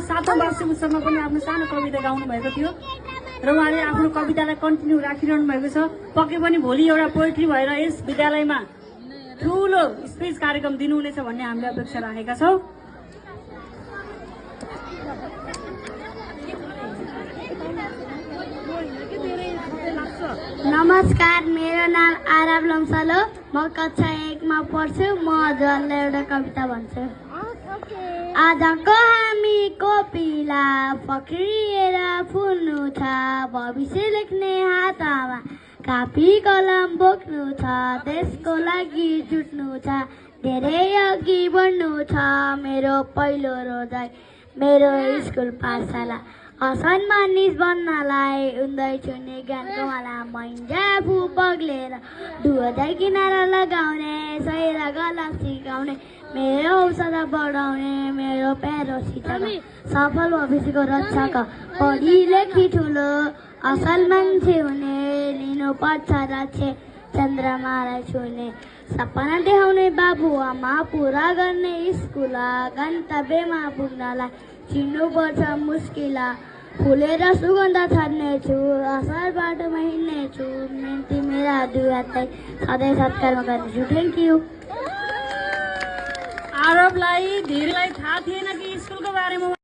7औं वार्षिक उत्सवमा पनि आफ्नो सानो कविता गाउनु भएको थियो र उहाँले आफ्नो कवितालाई कन्टिन्यू राखिरहनु भएको छ। पक्कै पनि भोलि एउटा पोएट्री भएर यस विद्यालयमा ठुलो स्पिच कार्यक्रम दिनुहुनेछ भन्ने हामीले अपेक्षा राखेका छौँ। नमस्कार, मेरो नाम आरव लम्साल हो। म कक्षा 1 मा पढ्छु। म हजुरलाई एउटा कविता भन्छु। आजको हामी कोपिला फक्रिएर फुल्नु छ, भविष्य लेख्ने हातमा कापी कलम बोक्नु छ, देशको लागि जुट्नु छ, धेरै अघि बढ्नु छ। मेरो पहिलो रोजाइ मेरो स्कुल पाठशाला, असल मानिस बन्नलाई उन्दैछु नि ज्ञानको माला। मैजा आफू बग्लेर डुबाइ किनारा लगाउने, सही र गलत सिकाउने, मेरो हौसला बढाउने, मेरो प्यारो शिक्षक सफल भविष्यको रक्षक, पढी लेखी ठुलो असल मान्छे हुने, लिनु पर्छ रक्षे चन्द्रमालाई छुने, सपना देखाउने बाबुआमा पुरा गर्ने स्कुल, गन्तव्यमा पुग्नलाई चिन्नुपर्छ मुस्किल, फुलेर सुगन्ध छर्नेछु, असल बाटोमा हिँड्नेछु, मेन्ती मेरा दुई हातलाई सधैँ सत्कारमा गर्नेछु। Thank you. आरवलाई धेरैलाई थाहा थिएन कि स्कुलको बारेमा